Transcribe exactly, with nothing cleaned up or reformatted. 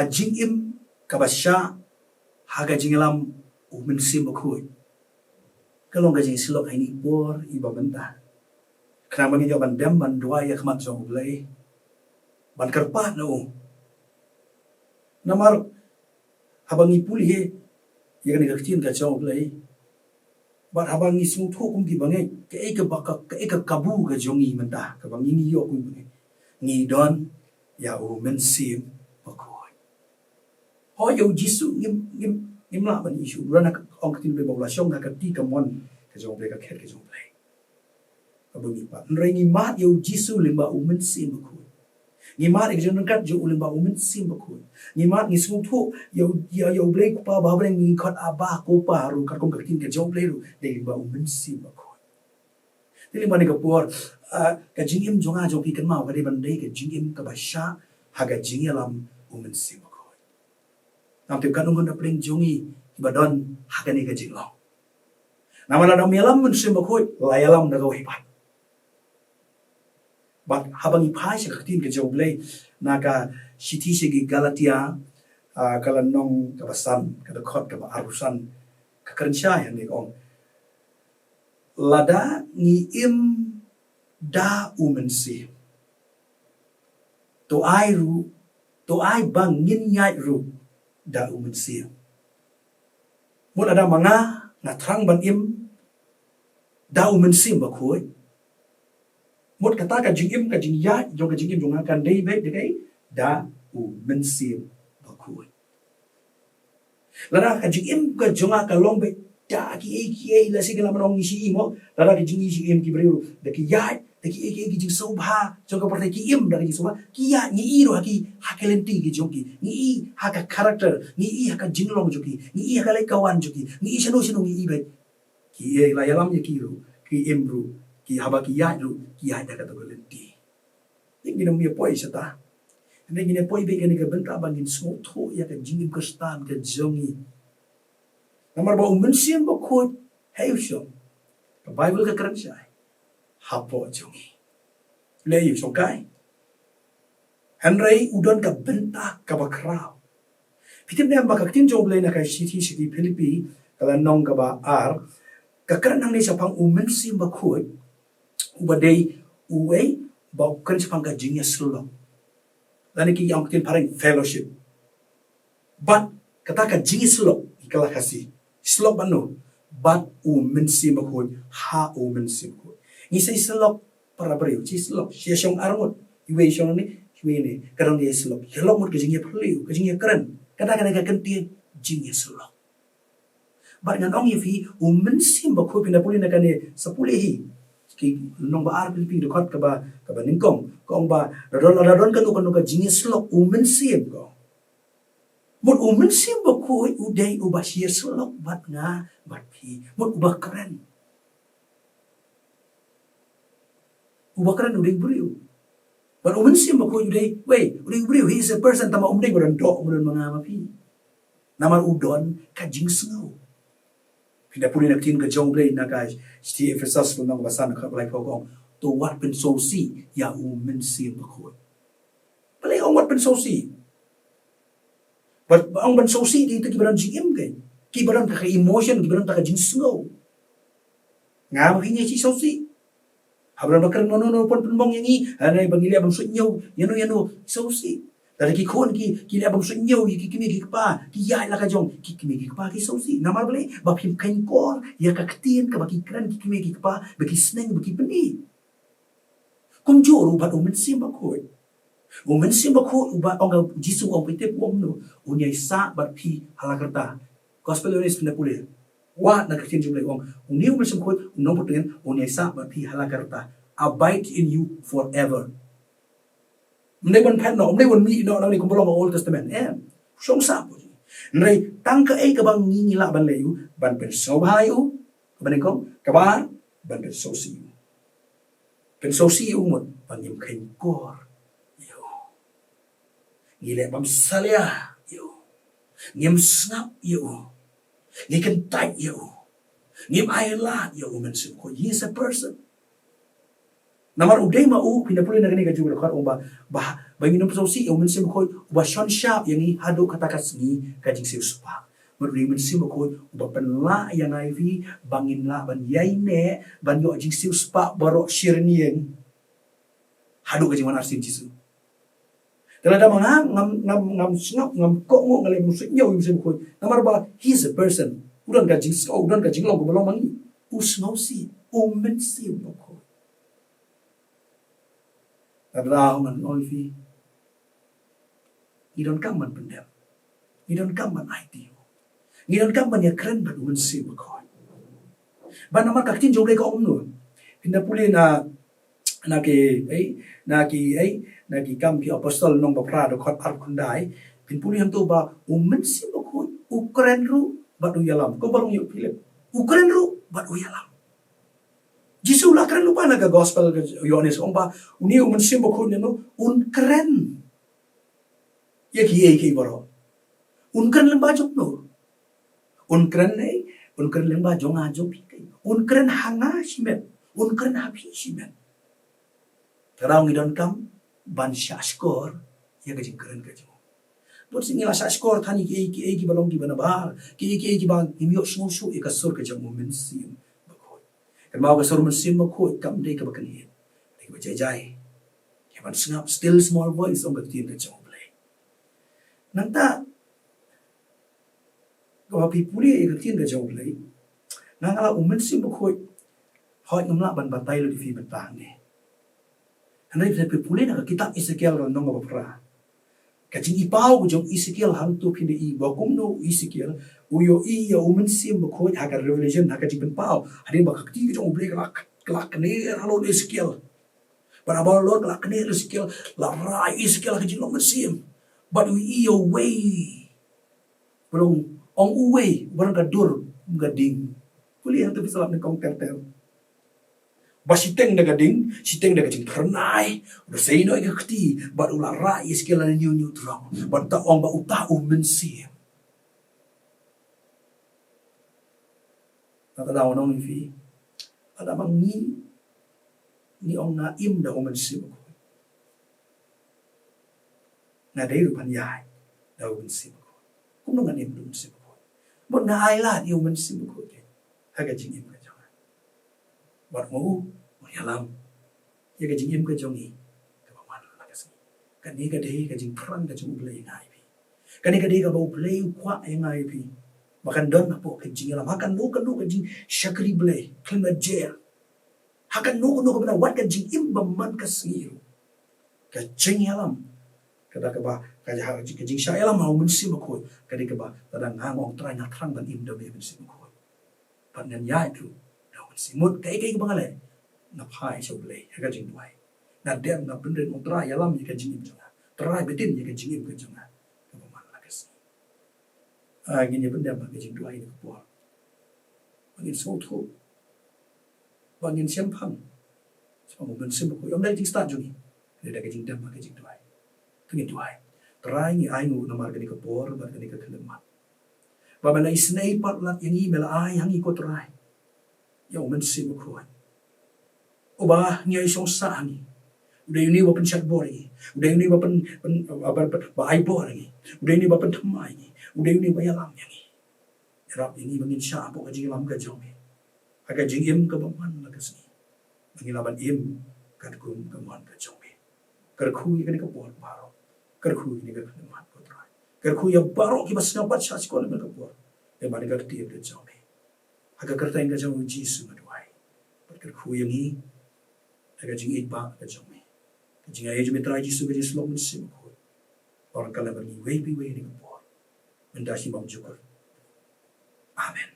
Ka jingim kaba shah ha ka jingïalam u Mynsiem Bakhuid ka long ka jingsyllok ha kine ki por kiba mynta, khnang ba ngin ïoh ban dem ban duwai ïa khmat jong U Blei, ban kyrpad na u. Namar haba ngi pule ïa kane ka ktien ka jong U Blei, bad haba ngi sngewthuh kum ki bangeit, kaei kaba ka, kaei ka kabu ka jong ngi mynta, kaba ngi, ngi ïoh kum ki bangeit, ngi don ïa u Mynsiem Bakhuid. Hooid, ïa u Jisu ngim, ngim, ngim lah ban ïoh shuh. Hynrei na ka, ong ka ktien U Blei ba u la shong ha ka kti kamon ka jong U Blei, ka khet ka jong U Blei. Kaba ngi pat, hynrei ngi mad ïa u Jisu lyngba u Mynsiem Bakhuid. Ngi mad ïa ka jingryngkat jong u lyngba u Mynsiem Bakhuid. Ngi mad, ngi sngewthuh ïa u, ïa, ïa U Blei Kpa ba ha bneng, ngi khot Abba, Ko Pa ruh, katkum ka ktien ka jong U Blei ruh, dei lyngba u Mynsiem Bakhuid. Te lyngba kane ka por, ah, ka jingim jong nga jong phi kynmaw ka dei ban dei ka jingim kaba shah ha ka jingïalam u Mynsiem Bakhuid. Ngam tip katno ngut na pdeng jong ngi kiba don ha kane ka jinglong. Namar lada ym ïalam Mynsiem Bakhuid, la ïalam da kawei pat. Bad haba ngi phai sha ka ktien ka jong U Blei na ka shithi sha ki Galatia, ah, ka lynnong kaba san, ka dkhot kaba arphew san, ka kren shai hangne, ka ong: Lada ngi im da u Mynsiem, to ai ruh, to ai ba ngin ïaid ruh da u Mynsiem. Mut lada ma nga, nga thrang ban im da u Mynsiem Bakhuid, mut kata ka jingim, ka jingïaid jong ka jingim jong nga kan dei beit da kaei? Da u Mynsiem Bakhuid. Lada ka jingim ka jong nga ka long beit da kiei kiei, lehse ngi lah ban ong ngi shu im mo, lada ka jingim ki briew da ki ïaid da kiei kiei ki jingsngewbha jong ka pyrthei, ki im da ki jingsngewbha, ki ïaid, ngi i ruh ha ki, ha ki lynti ki jong ki, ngi i ha ka character, ngi i ha ka jinglong jong ki, ngi i ha ka leit ka wan jong ki, ngi i shano shano ngi i beit. Ki ïa, la ïalam ïa ki ruh, ki im ruh, ki, haba ki ïaid ruh, ki ïaid da kata ka lynti. Ngin ym ïa poi shata. Ngin ïa poi beit kane ka bynta ba ngin sngewthuh ïa ka jingim Khristan ka jong ngi. Namar ba u Mynsiem Bakhuid, hei u shong, ka Baibl ka kren shai, hapoh jong ngi. Lei u shong kai. Hynrei u don ka bynta kaba khraw. Phi tip ne em ba ka ktien jong U Blei na ka shithi sha ki Philippi, ka lynnong kaba ar, ka kren hangne shaphang u Mynsiem Bakhuid, uba dei uwei ba u kren shaphang ka jingïasyllok. Lane ki ong ktien phareng fellowship. Bad kata ka jingïasyllok, ki kylla Khasi, syllok bad no? Bad u Mynsiem Bakhuid, ha u Mynsiem Bakhuid. Ngi sa ïasyllok para briew, sa ïasyllok, sa ïashong arngut, iwei shong ne, iwei ne, ka dang ïasyllok. Ïalok mut ka jingïaphylliew, ka jingïakren. Kata ka dei ka kyntien jingïasyllok. Bad ngan ong ïa phi, u Mynsiem Bakhuid, phin da pule na kane, sa pule hi. Ki lynnong ba ar Philippi, dkhot kaba, kaba nyngkong, ka ong ba, da don, da don kano kano ka jingïasyllok u Mynsiem, ka ong. Mut u Mynsiem Bakhuid u dei uba sa ïasyllok bad nga bad phi. Mut uba kren. Uba kren u dei u briew. Bad u Mynsiem Bakhuid u dei, wei, u dei u briew, he is a person, tangba um dei ba don doh, um don ma nga ma phi. Namar u don ka jingsngew. Phin da pule na ka ktien ka jong U Blei na ka shithi Ephesos lynnong ba san, dkhot ba laiphew, ka ong: To wat pynsngewsih ïa u Mynsiem Bakhuid. Balei ong wat pynsngewsih? Ba, ba ong pynsngewsih, dei kita kiba don jingim, ki, kiba don ka emotion, kiba don ka jingsngew. Nga ma phi ngi sngewsih. Haba don ba kren mano mano pynpynmong ïa ngi, hynrei ba ngi leh bym suidñiew ïano ïano, sngewsih. Lada ki khun ki, ki leh bym suidñiew ïa ki kmie ki kpa, ki ïaid la ka jong, ki kmie ki kpa ki sngewsih. Namar balei? Ba phim kheiñkor ïa ka ktien kaba ki kren ki kmie ki kpa, ba ki sneng, ba ki pyni. Kumjuh ruh bad u Mynsiem Bakhuid. U Mynsiem Bakhuid, uba ong, u Jisu ong, phi tip u ong kumno? Un ïai sah bad phi ha la karta. Gospel Erase, phin da pule. Wat na ka ktien jong U Blei, u ong, une u Mynsiem Bakhuid, u nongpyntngen, un ïai sah bad phi ha la karta. Abide in you forever. Ym dei ban phet noh, ym dei ban mih noh nangne kumba long ha Old Testament. Em. Shong sah bad u. Hynrei tang kaei kaba ngi, ngi lah ban leh ïa u, ban pynsngewbha ïa u. Kaba nyngkong, kaba ar, ban pynsngewsih ïa u. Pynsngewsih ïa u mut ba ngim kheiñkor ïa u. Ngi leh bymsalia ïa u. Ngim sngap ïa u. Ngi kyntait ïa u. Ngim ailad ïa u Mynsiem Bakhuid. He is a person. Namar u dei ma u, phin da pule na kane ka juh ka dkhot, u ong ba, ba, Ba ngin ym sngewsih ïa u Mynsiem Bakhuid uba shon shap ïa ngi haduh kata ka sngi ka jingsiewspah. Bad u Mynsiem Bakhuid uba pynlah ïa ngi phi ba ngin lah ban ïaineh, ban ïoh jingsiewspah baroh shi rynïeng haduh ka jingwan arsien Jisu. Te lada ma nga ngam, ngam, ngam sngap, ngam kohnguh, nga leh mynsiem ïa u Mynsiem Bakhuid. Namar ba he is a person. U don ka jingsngew, u don ka jinglong kaba long ma ngi. U sngewsih, u Mynsiem Bakhuid. Lada ngan ong ïa phi, ngi donkam ban pyndem. Ngi donkam ban aiti. Ngi donkam ban ïakren bad u Mynsiem Bakhuid. Bad namar ka ktien jong u Blei ka ong kumno? Phin da pule na, na ki, eh, na ki, eh, na Ki Kam ki Apostol lynnong ba phra dkhot arphew khyndai. Phin pule hangto ba u Mynsiem Bakhuid u kren ruh bad u ïalam. Kumba long ïa u Philip. U kren ruh bad u ïalam. Jisu la kren lypa na ka gospel ka Ïohannes, ong ba une u Mynsiem Bakhuid ne no, un kren ïa kiei kiei baroh. Un kren lyngba jong no? Un kren ne, un kren lyngba jong nga jong phi. Un kren ha nga shimet. Un kren ha phi shimet. Te ngi donkam ban shahshkor ïa ka jingkren ka jong u. Bun sien ngi la shahshkor than ïa kiei kiei kiba long kiba nabar, kiei kiei kiba ngim ïohsngew shuh ïa ka sur ka jong u Mynsiem Bakhuid. Kynmaw, ka sur Mynsiem Bakhuid kam dei kaba kynhun, dei kaba jai jai. Kiba sngap, still small voice, ong ka ktien ka jong u Blei. Nangta, kaba phi pule ïa ka ktien ka jong u Blei, nga nga la, u Mynsiem Bakhuid, hooid, ngam lah ban batai lut ïa phi mynta hangne. Hynrei phi pule na ka kitab Esekiel lynnong ba phra. Ka jingipaw ka jong Esekiel hangto phin da i ba kumno u Esekiel u ïohi ïa u Mynsiem Bakhuid ha ka revelation, ha ka jingpynpaw. Hadien ba ka kti ka jong u Blei ka la, ka la kner halor Esekiel. Bad haba la kner Esekiel, la rai Esekiel ha ka jinglong mynsiem. Bad u ïohi ïa uwei, ba long, ong uwei, uba don ka dur kum ka ding. Pule hangto phi sa lap nyngkong ter ter. Ba shiteng da ka ding, shiteng da ka jingphyrnai, u da sei noh ïa ka kti, bad u la rai Esekiel ha hynñiew hynñiew trong, bad u da ong ba uta u Mynsiem. Nangta nga ong ïa phi, lada ma ngi, ngi ong nga im da u Mynsiem Bakhuid, nga dei ruh ban ïaid da u Mynsiem Bakhuid. Kumno ngan im da u Mynsiem Bakhuid? Bad nga ailad ïa u Mynsiem Bakhuid ha ka jingim ka jong nga. Bad ma u un ïalam ïa ka jingim ka jong ngi kaba man la ka sngi. Kane ka dei ka jingpyrshang ka jong u Blei ïa nga ïa phi. Kane ka dei kaba u Blei u kwah ïa nga ïa phi. Ba kan don hapoh ka jingïalam ha kano kano ka jingshakri Blei, khlem da jer. Ha kano kano ka bynta, wat ka jingim ba man ka sngi ruh, ka jingïalam, kata kaba, ka jing, ka jingshah ïalam ha u Mynsiem Bakhuid, ka dei kaba, lada nga ong Trai nga thrang ban im da me Mynsiem Bakhuid. Bad ngan ïaid ruh da u Mynsiem. Mut kaei kaei kaba nga leh, nga phai sha u Blei ha ka jingduwai. Nga dem, nga pynrit, ong Trai ïalam ïa ka jingim jong nga. Trai btin ïa ka jingim ka jong nga kaba man la ka sngi. Ah, ngin ïa pyndem ha ka jingduwai ha kane ka por. Ba ngin sngewthuh, ba ngin shemphang shaphang u Mynsiem Bakhuid. Ym da ka jingstad jong ngi, hynrei da ka jingdem ha ka jingduwai. To ngin duwai. Trai, ngi ainguh namar kane ka por bad kane ka khyllipmat. Ba me la isynei palat ïa ngi, me la ai ha ngi ko Trai ïa u Mynsiem Bakhuid, uba ngi ai shong sah ha ngi. U dei une uba pynshait bor ïa ngi. U dei une uba pyn, pyn, ba, ba, ba ai bor ïa ngi. U dei une uba pynthymmai ïa ngi. U dei une uba ïalam ïa ngi. Ïarap ïa ngi ba ngin shah hapoh ka jingïalam ka jong me ha ka jingim kaba man la ka sngi. Ba ngin lah ban im katkum ka mon ka jong me. Kyrkhu ïa kane ka por baroh. Kyrkhu ïa kane ka khyllipmat, ko Trai. Kyrkhu ïa baroh kiba sngap bad shah shkor ïa kane ka por. Ïa kane ka ktien ka jong me. Ha ka kyrteng ka jong u Jisu nga duwai. Bad kyrkhu ïa ngi ha ka jingïeit ba ka jong me. Ka jingaiei jong me Trai Jisu, ka jingïasyllok Mynsiem Bakhuid, ba kan kylla bad ngi iwei pa iwei ha kane ka por, mynta shi bymjukut. Amen.